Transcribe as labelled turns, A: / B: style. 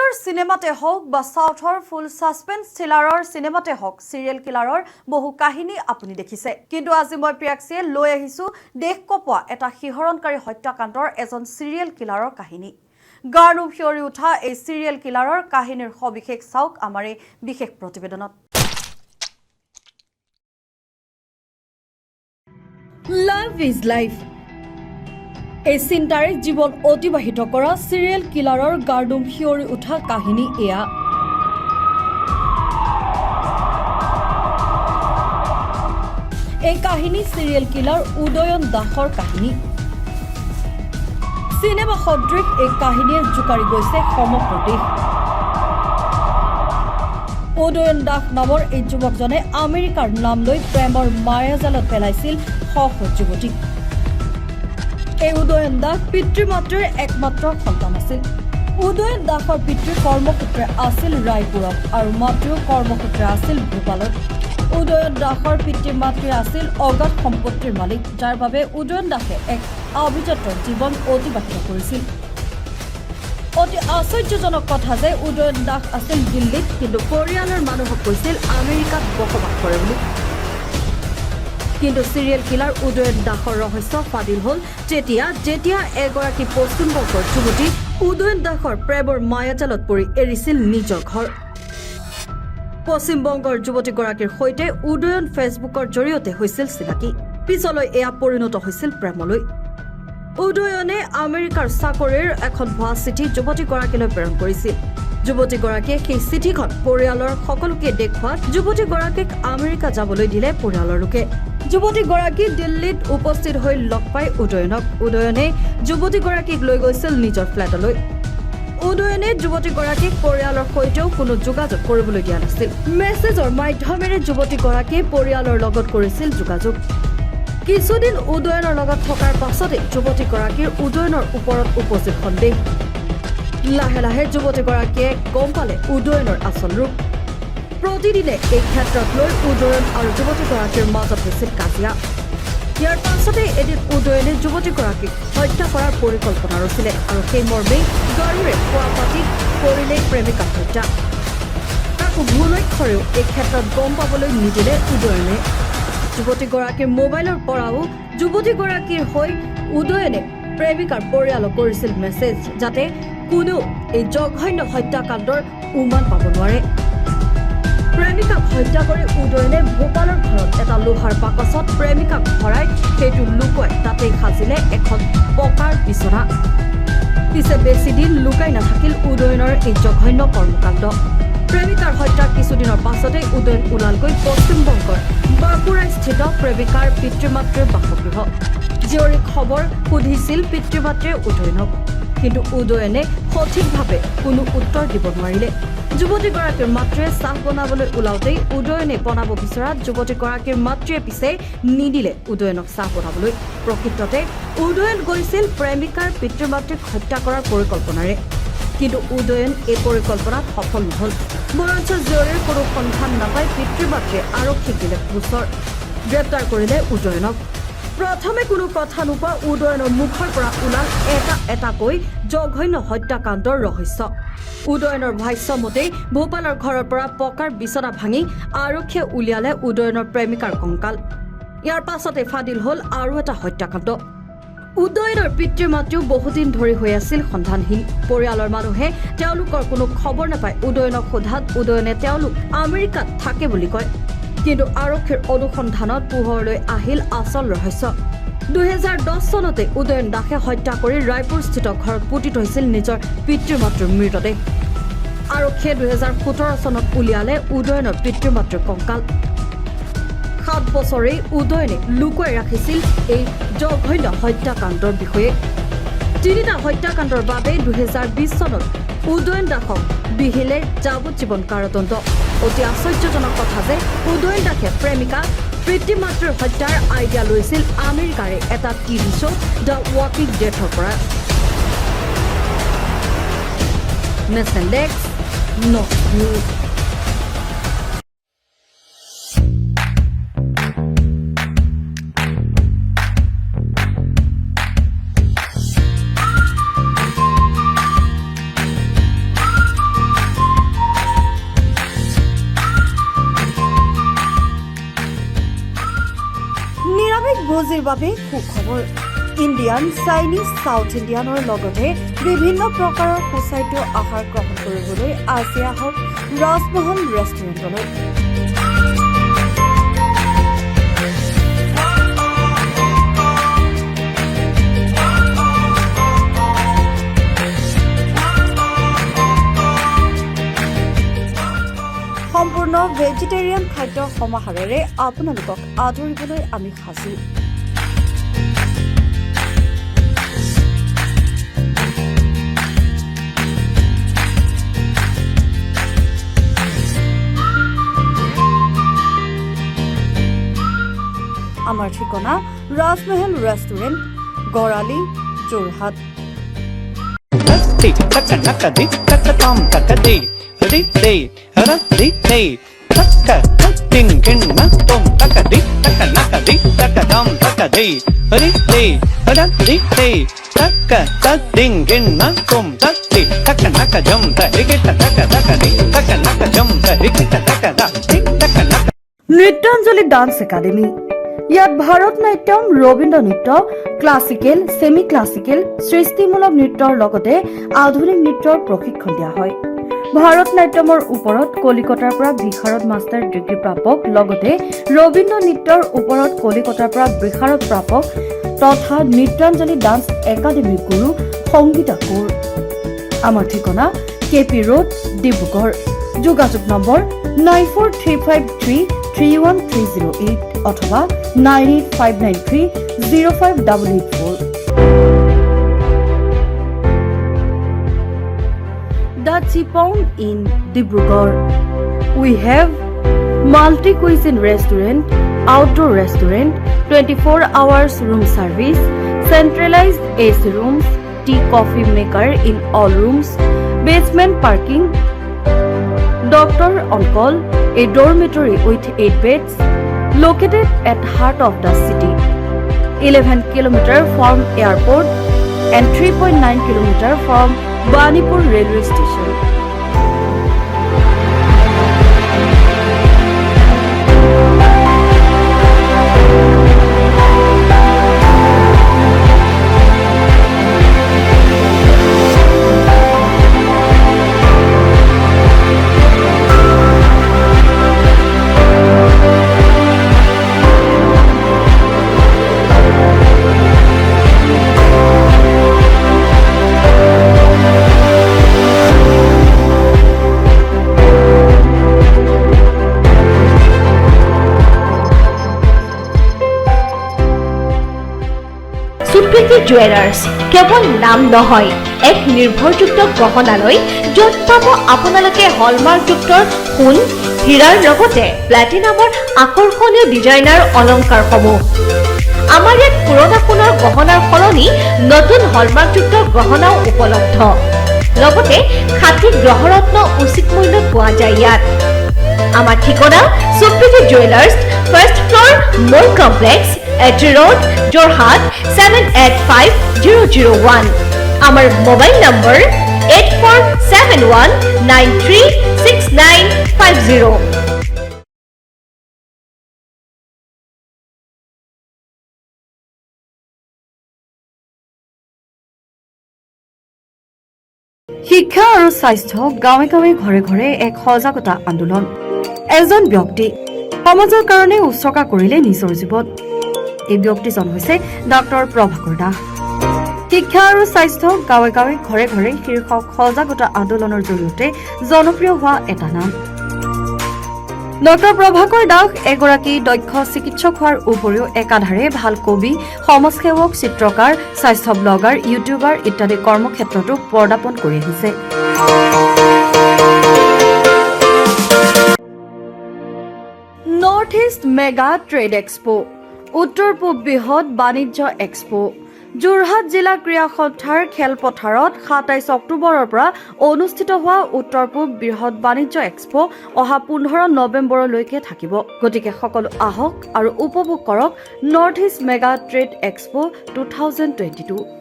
A: বলিউডৰ চিনেমাতে হওক বা চাউথৰ ফুল ছাছপেন্স থ্ৰিলাৰৰ চিনেমাতে হওক, চিৰিয়েল কিলাৰৰ বহু কাহিনী আপুনি দেখিছে। কিন্তু আজি মই প্ৰিয়াক্ষীয়ে লৈ আহিছোঁ দেশ কঁপোৱা এটা শিহৰণকাৰী হত্যাকাণ্ডৰ এজন চিৰিয়েল কিলাৰৰ কাহিনী। গাৰ নোম শিয়ৰি উঠা এই চিৰিয়েল কিলাৰৰ কাহিনীৰ সবিশেষ চাওক আমাৰ এই বিশেষ প্ৰতিবেদনত। Love is life, এই চিন্তাৰে জীৱন অতিবাহিত কৰা চিৰিয়েল কিলাৰৰ গাৰ নোম শিয়ৰি উঠা কাহিনী এয়া। এই কাহিনী চিৰিয়েল কিলাৰ উদয়ন দাসৰ কাহিনী। চিনেমা সদৃশ এই কাহিনীয়ে জোকাৰি গৈছে সমগ্ৰ দেশ। উদয়ন দাস নামৰ এই যুৱকজনে আমেৰিকাৰ নাম লৈ প্ৰেমৰ মায়াজালত পেলাইছিল শ শ যুৱতীক। এই উদয়ন দাস পিতৃ মাতৃৰ একমাত্ৰ সন্তান আছিল। উদয়ন দাসৰ পিতৃ কৰ্মসূত্ৰে আছিল ৰায়পুৰত আৰু মাতৃও কৰ্মসূত্ৰে আছিল ভূপালত। উদয়ন দাসৰ পিতৃ মাতৃ আছিল অগাধ সম্পত্তিৰ মালিক, যাৰ বাবে উদয়ন দাসে এক আভিজাত্য জীৱন অতিবাহিত কৰিছিল। অতি আশ্চৰ্যজনক কথা যে উদয়ন দাস আছিল দিল্লীত, কিন্তু পৰিয়ালৰ মানুহক কৈছিল আমেৰিকাত বসবাস কৰে বুলি। কিন্তু চিৰিয়েল কিলাৰ উদয়ন দাসৰ ৰহস্য ফাদিল হ'ল তেতিয়া, যেতিয়া এগৰাকী পশ্চিমবংগৰ যুৱতী উদয়ন দাসৰ প্ৰেমৰ মায়াজালত পৰি এৰিছিল নিজৰ ঘৰ। পশ্চিমবংগৰ যুৱতীগৰাকীৰ সৈতে উদয়ন ফেচবুকৰ জৰিয়তে হৈছিল চিনাকি। পিছলৈ এয়া পৰিণত হৈছিল প্ৰেমলৈ। উদয়নে আমেৰিকাৰ চাকৰিৰ এখন ভুৱা চিঠি যুৱতীগৰাকীলৈ প্ৰেৰণ কৰিছিল। যুৱতীগৰাকীয়ে সেই চিঠিখন পৰিয়ালৰ সকলোকে দেখুৱাত যুৱতীগৰাকীক আমেৰিকা যাবলৈ দিলে পৰিয়ালৰ লোকে। যুৱতীগৰাকী দিল্লীত উপস্থিত হৈ লগ পাই উদয়নক। উদয়নে যুৱতীগৰাকীক লৈ গৈছিল নিজৰ ফ্লেটলৈ। উদয়নে যুৱতীগৰাকীক পৰিয়ালৰ সৈতেও কোনো যোগাযোগ কৰিবলৈ দিয়া নাছিল। মেছেজৰ মাধ্যমেৰে যুৱতীগৰাকীয়ে পৰিয়ালৰ লগত কৰিছিল যোগাযোগ। কিছুদিন উদয়নৰ লগত থকাৰ পাছতে যুৱতীগৰাকীৰ উদয়নৰ ওপৰত উপজিল সন্দেহ। লাহে লাহে যুৱতীগৰাকীয়ে গম পালে উদয়নৰ আচল ৰূপ। প্ৰতিদিনে এই ক্ষেত্ৰত লৈ উদয়ন আৰু যুৱতীগৰাকীৰ মাজত হৈছিল কাজিয়া। ইয়াৰ পাছতে এদিন উদয়নে যুৱতীগৰাকীক হত্যা কৰাৰ পৰিকল্পনা ৰচিলে আৰু সেই মৰ্মেই গাৰুৰে শোৱাপাটীত কৰিলে প্ৰেমিকাক হত্যা। কাকো ভুলক্ষৰেও এই ক্ষেত্ৰত গম পাবলৈ নিদিলে উদয়নে। যুৱতীগৰাকীৰ মোবাইলৰ পৰাও যুৱতীগৰাকীৰ হৈ উদয়নে প্ৰেমিকাৰ পৰিয়ালক কৰিছিল মেছেজ, যাতে কোনেও এই জঘন্য হত্যাকাণ্ডৰ উমান পাব নোৱাৰে। প্ৰেমিকাক হত্যা কৰি উদয়নে ভোপালৰ ঘৰত এটা লোহাৰ বাকচত প্ৰেমিকাক ভৰাই সেইটো লুকুৱাই তাতেই সাজিলে এখন পকাৰ বিচনা। পিছে বেছিদিন লুকাই নাথাকিল উদয়নৰ এই জঘন্য কৰ্মকাণ্ড। প্ৰেমিকাৰ হত্যাৰ কিছুদিনৰ পাছতেই উদয়ন ওলালগৈ পশ্চিমবংগৰ বাঁকুৰাস্থিত প্ৰেমিকাৰ পিতৃ মাতৃৰ বাসগৃহ। জীয়ৰীৰ খবৰ সুধিছিল পিতৃ মাতৃয়ে উদয়নক, কিন্তু উদয়নে সঠিকভাৱে কোনো উত্তৰ দিব নোৱাৰিলে। যুৱতীগৰাকীৰ মাতৃয়ে চাহ বনাবলৈ ওলাওঁতেই উদয়নে বনাব বিচৰাত যুৱতীগৰাকীৰ মাতৃয়ে পিছে নিদিলে উদয়নক চাহ বনাবলৈ। প্ৰকৃততে উদয়ন গৈছিল প্ৰেমিকাৰ পিতৃ মাতৃক হত্যা কৰাৰ পৰিকল্পনাৰে, কিন্তু উদয়ন এই পৰিকল্পনাত সফল নহ'ল। বৰঞ্চ জীয়ৰীৰ কোনো সন্ধান নাপাই পিতৃ মাতৃয়ে আৰক্ষীক দিলে গোচৰ। গ্ৰেপ্তাৰ কৰিলে উদয়নক। প্ৰথমে কোনো কথা নোকোৱা উদয়নৰ মুখৰ পৰা ওলাল এটা এটাকৈ জঘন্য হত্যাকাণ্ডৰ ৰহস্য। উদয়নৰ ভাষ্য মতেই ভূপালৰ ঘৰৰ পৰা পকাৰ বিচনা ভাঙি আৰক্ষীয়ে উলিয়ালে উদয়নৰ প্ৰেমিকাৰ কংকাল। ইয়াৰ পাছতে ফাদিল হ'ল আৰু এটা হত্যাকাণ্ড। উদয়নৰ পিতৃ মাতৃও বহুদিন ধৰি হৈ আছিল সন্ধানহীন। পৰিয়ালৰ মানুহে তেওঁলোকৰ কোনো খবৰ নাপাই উদয়নক সোধাত উদয়নে তেওঁলোক আমেৰিকাত থাকে বুলি কয়। কিন্তু আৰক্ষীৰ অনুসন্ধানত পোহৰলৈ আহিল আচল ৰহস্য। 2010 চনতে উদয়ন দাসে হত্যা কৰি ৰায়পুৰস্থিত ঘৰত পুতি থৈছিল নিজৰ পিতৃ মাতৃৰ মৃতদেহ। আৰক্ষীয়ে 2017 চনত উলিয়ালে উদয়নৰ পিতৃ মাতৃৰ কংকাল। 7 বছৰেই উদয়নে লুকুৱাই ৰাখিছিল এই জঘন্য হত্যাকাণ্ডৰ বিষয়ে। তিনিটা হত্যাকাণ্ডৰ বাবে 2020 চনত উদয়ন দাসক বিহিলে যাৱজ্জীৱন কাৰাদণ্ড। অতি আশ্চৰ্যজনক কথা যে উদয়ন দাসে প্ৰেমিকা পিতৃ মাতৃৰ হত্যাৰ আইডিয়া লৈছিল আমেৰিকাৰে এটা টিভি শ্ব' the ৱাকিং ডেথৰ পৰা। National desk, north news. ভোজীৰ বাবে সুখবৰ। ইণ্ডিয়ান, চাইনিজ, চাউথ ইণ্ডিয়ানৰ লগতে বিভিন্ন প্ৰকাৰৰ সুস্বাদ্য আহাৰ গ্ৰহণ কৰিবলৈ আজি আহক ৰাজমহল ৰেষ্টুৰেণ্টলৈ। সম্পূৰ্ণ ভেজিটেৰিয়ান খাদ্য সমাহাৰেৰে আপোনালোকক আদৰিবলৈ আমি সাজু। আমাৰ ঠিকনা ৰাজমহল ৰেষ্টুৰেণ্ট, গড়ালি, যোৰহাট।
B: தி தக்க நக்க தி தக்க தாம் தக்க தி ரி தே ர தி தே தக்க தின் கிண்ண தொம் தக்க தி தக்க நக்க தி தக்க தாம் தக்க தி ரி தே ர தி தே தக்க தின் கிண்ண தொம் தத்தி தக்க நக்க ஜம் த ரிகிட்ட தக்க தக்க தி தக்க நக்க ஜம் த ரிகிட்ட தக்க த தி தக்க நக்க
A: নৃত্যাঞ্জলি ডান্স একাডেমী। ইয়াত ভাৰত নাট্যম, ৰবীন্দ্ৰ নৃত্য, ক্লাছিকেল, ছেমি ক্লাছিকেল, সৃষ্টিমূলক নৃত্যৰ লগতে আধুনিক নৃত্যৰ প্ৰশিক্ষণ দিয়া হয়। ভাৰত নাট্যমৰ ওপৰত কলিকতাৰ পৰা বিশাৰদ মাষ্টাৰ ডিগ্ৰী প্ৰাপক, লগতে ৰবীন্দ্ৰ নৃত্যৰ ওপৰত কলিকতাৰ পৰা বিশাৰদ প্ৰাপক তথা নৃত্যাঞ্জলি ডান্স একাডেমীৰ গুৰু সংগীতা কৌৰ। আমাৰ ঠিকনা কে পি ৰোড, ডিব্ৰুগড়। যোগাযোগ নম্বৰ 9435331308 অথবা 9859305884। The Chipong in Dibrugarh. We have multi cuisine restaurant, outdoor restaurant, 24 hours room service, centralized AC rooms, tea coffee maker in all rooms, basement parking, doctor on call, a dormitory with 8 beds, located at heart of the city, 11 km from airport and 3.9 km from Banipur railway station.
C: Supriti jewellers কেৱল নাম নহয়, এক নিৰ্ভৰযোগ্য গহনালয়, য'ত পাব আপোনালোকে হলমাৰ্কযুক্ত সোণ, হীৰাৰ লগতে প্লেটিনামৰ আকৰ্ষণীয় ডিজাইনাৰ অলংকাৰসমূহ। আমাৰ ইয়াত পুৰণা সোণৰ গহনাৰ সলনি নতুন হলমাৰ্কযুক্ত গহনাও উপলব্ধ। লগতে খাঁটি গ্ৰহৰত্ন উচিত মূল্যত পোৱা যায় ইয়াত। আমাৰ ঠিকনা সুপ্ৰীতি জুৱেলাৰ্ছ, ফাৰ্ষ্ট ফ্ল'ৰ, মোৰ কমপ্লেক্স, এটি ৰোড, যোৰহাট 785001। আমাৰ mobile number 8471936950।
A: শিক্ষা আৰু স্বাস্থ্য গাঁৱে গাঁৱে, ঘৰে ঘৰে এক সজাগতা আন্দোলন। এজন ব্যক্তি সমাজৰ কাৰণে উৎসৰ্গা কৰিলে নিজৰ জীৱন। এই ব্যক্তিজন হৈছে ডাক্তৰ প্ৰভাকৰ দাস। শিক্ষা আৰু স্বাস্থ্য গাঁৱে গাঁৱে, ঘৰে ঘৰে শীৰ্ষক সজাগতা আন্দোলনৰ জৰিয়তে জনপ্ৰিয় হোৱা এটা নাম। ডক্টৰ প্ৰভাকৰ দাস এগৰাকী দক্ষ চিকিৎসক হোৱাৰ উপৰিও একাধাৰে ভাল কবি, সমাজসেৱক, চিত্ৰকাৰ, স্বাস্থ্য ব্লগাৰ, ইউটিউবাৰ ইত্যাদি কৰ্মক্ষেত্ৰতো পদাৰ্পণ কৰি আহিছে। North East mega trade expo, উত্তৰ পূব বৃহৎ বাণিজ্য এক্সপ', যোৰহাট জিলা ক্ৰীড়া সন্থাৰ খেলপথাৰত 27 অক্টোবৰৰ পৰা অনুষ্ঠিত হোৱা উত্তৰ পূব বৃহৎ বাণিজ্য এক্সপ' অহা 15 নৱেম্বৰলৈকে থাকিব। গতিকে সকলো আহক আৰু উপভোগ কৰক North East Mega Trade Expo 2022।